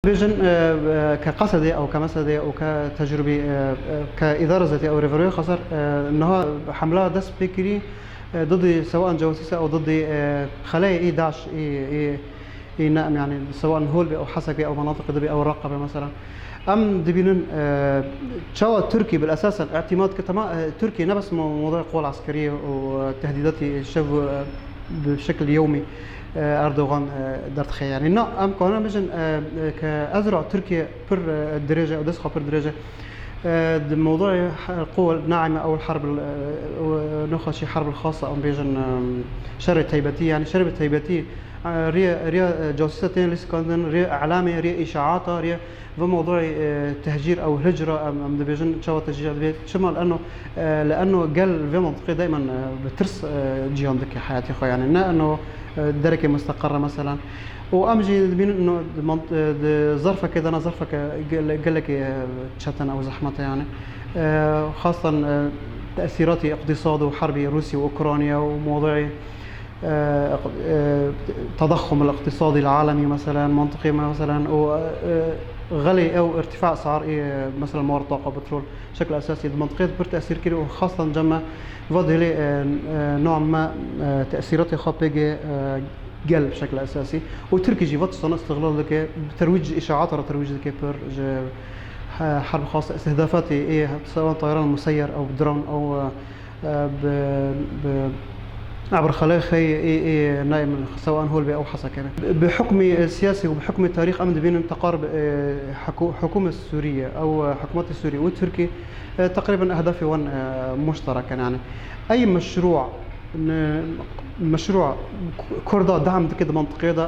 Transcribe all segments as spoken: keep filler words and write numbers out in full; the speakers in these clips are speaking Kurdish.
Bêjin, e, e, ke qesedê ew ke mesedê û ke tecrûbî, e, e, ke îdara zetî ew rêveroyê xweser, e, niha hemla dest pê kirî, e, didî sewan cewasîs e ew didî, e, xeleyê î daş, î, î, î ne em, yani, sewan Hol bê ew Hesek bê ew menatiqê dibê ew Raqqa bê mesela. Em dibînin, e, çawa Tirkî bil esas el îtimad ke tema, e, Tirkî ne bes mo-, modaya qol eskerî û, e, tehdîdatî şev, e, bi şekil yewmî, e, Erdogan, e, derdixe. Yani na, em karin bêjin, e, e, ke ezra Tirkiye pir, e, dirêj e û dest xwe pir dirêj e. E, di mewduê he-, qol naime ew herb, e, ew, e, nexweşî herb xasa em bêjin, e, şerê teybetî, yani şerê teybetî, e, riye, riye, e, casîsa tên lîskandin, riye elamê, riye îşaata, riye Vê mewduê, e, tehcîr ew hicra em, em dibêjin çawa tehcîr dibê? Çima? Li eno, e, li eno gel vê mentiqê daimen, e, bi tirs, e, ciyan dike heyatê xwe, yani ne eno, e, derekê musteqer e meselan. Û em jî dibînin ino di mant-, e, di zerfekê de ne zerfeke gel-, gelekê, e, çetin ew zehmet e yani. E, xastan, e, tesîratî iqtîsad û herbî Rûsya û Ukrayna û mewduê e, e, tadaxxum el-iqtisadî el-alemî, meselen, mentiqê me, meselen, û, e, xelê ew irtifa esar, e, meselen, mawrid taqa, petrol, şekil esasî di mentiqê de pir tesîr kir û xastan cem me va dihêlê, e, e, nû me, e, tesîratê xwe pêgê, e, gel bi şekil esasî. Û Tirkî jî va tiştana îstixlal dike, bi terwîc, îşaata re terwîc dike pir ji he-, herb xas îstihdafatê ê, sewan tayaran museyyer ew dron ew, e, e, bi, bi, ebr xelê xey ê, ê, nayê min sewan Hol bê ew Hesek e. Bi, bi hukmê, e, siyasî û bi hukmê tarîx em dibînin teqarib, e, hikû-, hikûmet Sûriye, ew, e, hikûmetê Sûriye û Tirkî, e, teqrîben ehdafê wan, e, muşterek in. Yani, ey meşrû, ne, meşrû Kurda dehm dike di mentiqê de,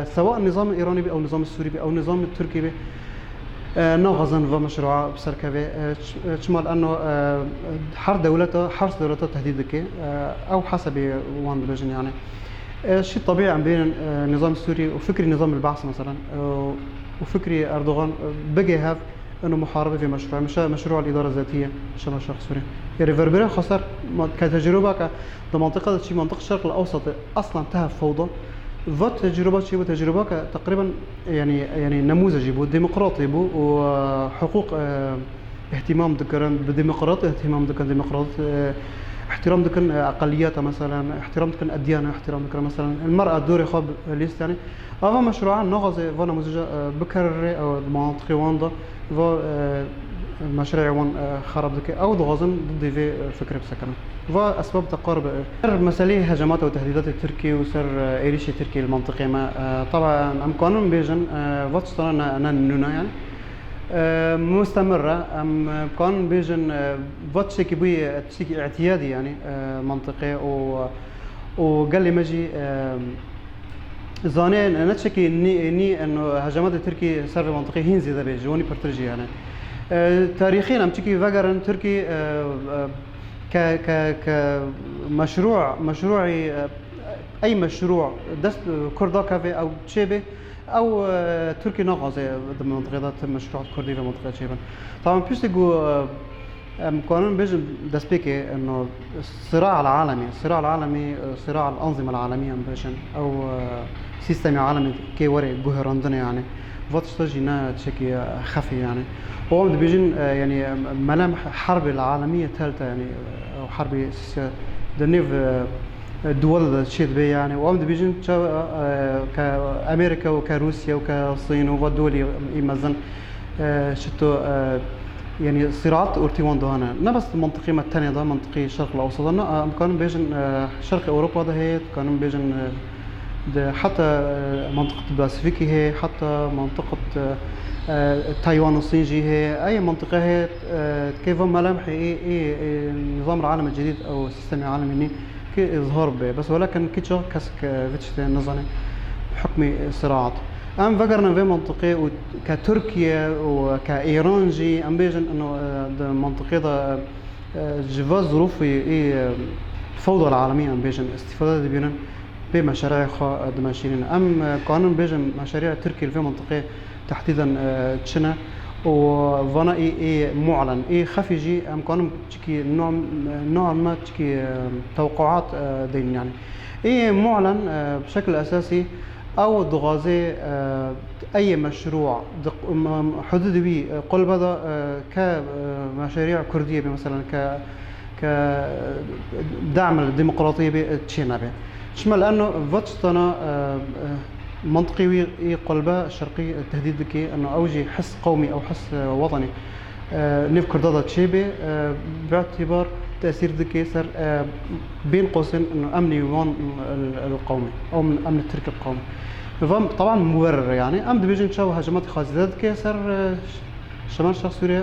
e, sewa nizamê Îranî be, ew nizamê Sûrî be, ew nizamê Tirkî be, e, naxwazin va meşrûa bi ser keve. E, ç-, e, çima li eno, e, her dewleta, her dewleta tehdîd dike. E, ew hesebê wan dibêjin yani. E, şî tebî em bênin, e, nizam Sûrî û fikrî nizam el-Baas mesela, e, û fikrî Erdogan, e, bigê hev, eno muharibe vê meşrûa. Mişe meşrûa îdara zetiye, şema şex Sûrî. Ê rêverbere xweser ma-, ke tecrûba ke di mentiqa de çi mentiq Şerq el-Ewsat e, aslan teha fewda. Va tecrûba çi bu tecrûba ke teqrîben, yani, yani nemûze jî bû, demokratî bû û, e, hiqûq, e, îhtîmam dikirin, bi demokrat îhtîmam dikin, demokrat, e, îhtîram dikin, e, eqeliyata, meselen, îhtîram dikin ediyana, îhtîram dikin, meselen, el-mer'a dorê xwe bi-, lîst, yani, ava meşrûa naxwaze va nemûze, e, bikerire, e, di mantiqê wan de, va, e, meşrûa wan, e, xerab dike. Ew dixwazin didî vê, e, fikrê bisekinin. Va esbab teqarib e. Ser meseleyê hecemata û tehdîdatê Tirkî û ser, e, êrîşê Tirkî li mantiqê me, e, taban em kanin bêjin, e, va tiştana ne, ne nûna yani. E, mustemir e. Em, e, kanin bêjin, e, va tiştekî bûye, e, tiştekî îtiyadî yani, e, mantiqê û, û gelê me jî, e, Zanê ne çekî nî, nî eno hejematê Tirkî ser vê mantiqê hîn zêde bê, ji wanî pirtir jî yani. E, tarîxîn em çikî vegerin Tirkî, e, e, ke, ke, ke meşrû, meşrûî, e, ey meşrû dest, e, Kurda keve ew çê bê, ew, e, Tirkî naxwaze di mantiqê de ti meşrû Kurdî vê mantiqê çê bin. Taban piştî ku, e, Em kanin bêjin destpêkê, eno, sira el-alemî, sira el-alemî, e, sira el-enzîme el-alemî em bêjin. Ew, e, sîstemê alemî kê were guherandine yani. Va tişta jî ne tiştekî, e, xefî yani. Û em dibêjin, e, yani, e, melemh herb el-alemî telte yani, e, ew herbê sîse-, di nêv, e, e, duwel de çê dibe yani. Û em dibêjin çawa, e, ke Amerîka û ke Rûsya û ke Sîn û va dewlî î mezin, e, çito, e, yani, siraat ortî wan de hene. Ne bes di mantiqê me tenê de, mantiqê Şerq el-Ewsat de, ne, em kanin bêjin, e, Şerq Ewropa de heye, dikanin bêjin, e, di heta, e, mantiqet Pasifîkî heye, heta mantiqet, e, e, Taywan û Sîn jî heye. Ey mantiqe heye, e, kê va melemhê ê, ê, ê nizam el-alem el-cedîd ew sîstemê alemî nî ki îzhar bibe. Bes welakin kî çax kes ke vê tiştê nizane hukmê siraat. Em vegerine vê mantiqê û ke Tirkiye û ke Îran jî, em bêjin, ino, e, di mantiqê de, e, ji va zirûfê ê, e, fewda alemî, em bêjin, îstîfade dibînin, pê meşereyê xwe, e, dimeşînin. Em, e, kanin bêjin meşereyê Tirkiyê li vê mantiqê tehdîden, e, çi ne û vana ê, ê mu'len, ê xefî jî em kanin çikî nû, nû me çikî, e, tewqûat, e, deynin yani. Ê mu'len, e, bi şekil esasî, Ew dixwaze, e, ey meşrû di q-, m-, m-, hududê wî, e, qulbe de, e, ke, e, meşarîya kurdiyê be, meselen ke, ke dam li demokratiyê be, e, çê nebe. Çima? Li eno va tiştana, e, e, mantiqê wî yê qulbe şerqî tehdîd dike, eno ew jî his qewmî, ew his, e, wetanî, e, nêv Kurda de çêbe, e, bi îtîbar tesîr dike ser, e, bên qosên emnê wan, e, el qewmê, ew emnê Tirk el qewmê. Ve teban muberrir e, yanî em dibêjin çawa hejematê xwe zêde dike ser, e, Şemal Şerq Sûriye, e,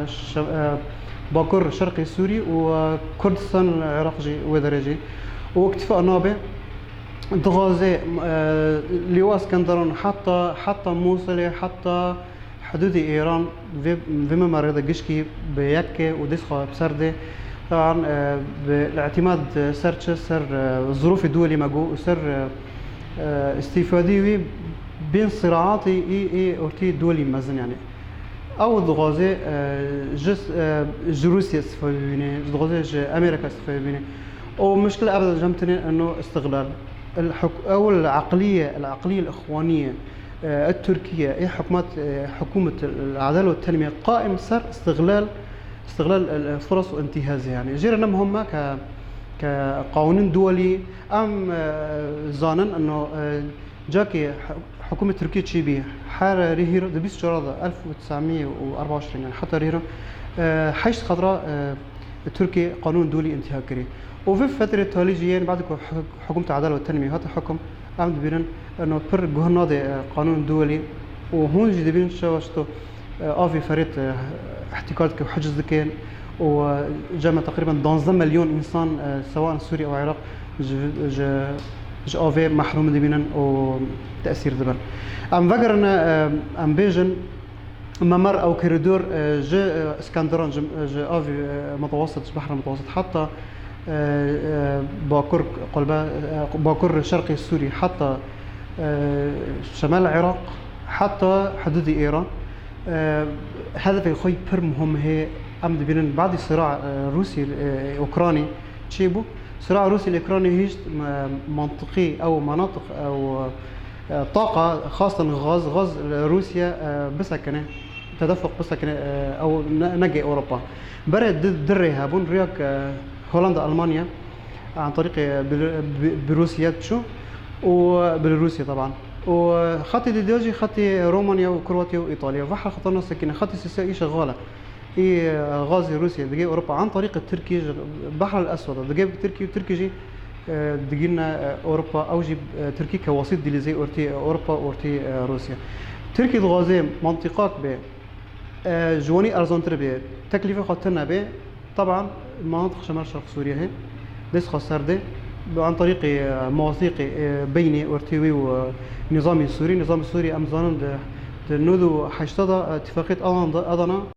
şe-, e, Bakur Şerqê Sûrî û, e, Kurdistan Iraq jî wê derê jî. Û îktîfa nabe, dixwaze, e, Lêwa Skenderan heta, heta Mûsilê, heta hududê Îran vê, vê memarê de gişkî bi yek ke û dest xwe bi ser de. Teban, e, bi îtîmad ser çi? Ser, e, zirûfê duwelî me got û ser, e, e, îstîfadî wî bên siraatê ê, ê ortê duwelî mezin, yanî. Ew dixwaze, e, ji, e, ji Rûsye îstîfa bibîne, dixwaze ji Amerîka îstîfa bibîne. Û muşkil ev e, cem tenê eno îstixlal. El huk-, ew el eqliye, el eqliye el ixwaniye, e, el Tirkiye, ê hikûmet, e, hikûmet el adel û tenmîye qaim ser îstixlal, îstixlal el, el furas û intîhazê, yanî. Jê re ne muhim e ke, ke qanûn duwelî, em, e, zanin eno, e, Cakê hi-, hikûmet Tirkiyê çêbî, her rê hîro di bîst û çar de, elf û tesî sed û arba û heştê, yanî heta rê hîro, e, heşt xetra, e, Tirkiyê qanûn dûlî întîha kirî. Û vê fetrê talî jî yên bad ku hi-, hikûmet Adel û Tenmî hate hikum, em dibînin, eno pir guh nade, e, qanûn dûlî û hûn jî dibînin çawa çito, e, avê ferêt, e, îhtîkar dike û hiciz dikin û, e, cem e teqrîben duwazdeh milyon însan, e, sewa in Sûrî û Iraq ji, ji, ji avê mehrûm dibînin û tesîr dibin. Em vegerin, e, em bêjin, memar ew korîdor, e, ji, e, Skenderan, ji, ji avê, e, Mitewasit, ji Behra Mitewasit heta, e, e, Bakur, qulbe, e, Bakur Şerqê Sûrî heta, e, Şemal Iraq, heta hududê Îran. E, hedefê xwe pir muhim hê, em dibînin badî sira, e, Rûsî, e, Ukraynî çêbû. Sira Rûsî li Ukraynî hişt, e, mantiqî ew manatiq ew, e, taqa xastin gaz, gaz li Rûsya, e, bisekine, tedefuq bisekine, e, ew ne-, nege Ewropa. Berê di, di rê hebûn, rêya, e, Holanda, Almanya, an tarîqê Bil-, Bi-, Bi-, Rûsya diçû û Bilorûsya teban. û xetê dîdê jî xetê Romanya û Kroatya û Îtalya. Ve her xeta nasekine. Xetê sêsê îşe xala. Ê, e, gazê Rûsya digê Ewropa an tarîqê Tirkî ji Behr el Eswed e. Digê Tirkî û Tirkî jî, e, digîne, e, Ewropa. Ew jî, e, Tirkî ke wasît dilîzê ortê Ewropa, ortê, e, Rûsya. Tirkî dixwaze mantîqak be, e, ji wanî erzantir be, teklîfê xwe tune be. Teban, mantiq Şemal Şerq Sûriye hê. Dest xwe ser de. Bi an tarîqê, e, mawasîqê, e, beynê ortê wê û, e, nîzamê Sûrî. Nîzamê Sûrî em zanin di, di nod û heşta de, e, tifaqiyet Adan de, Adana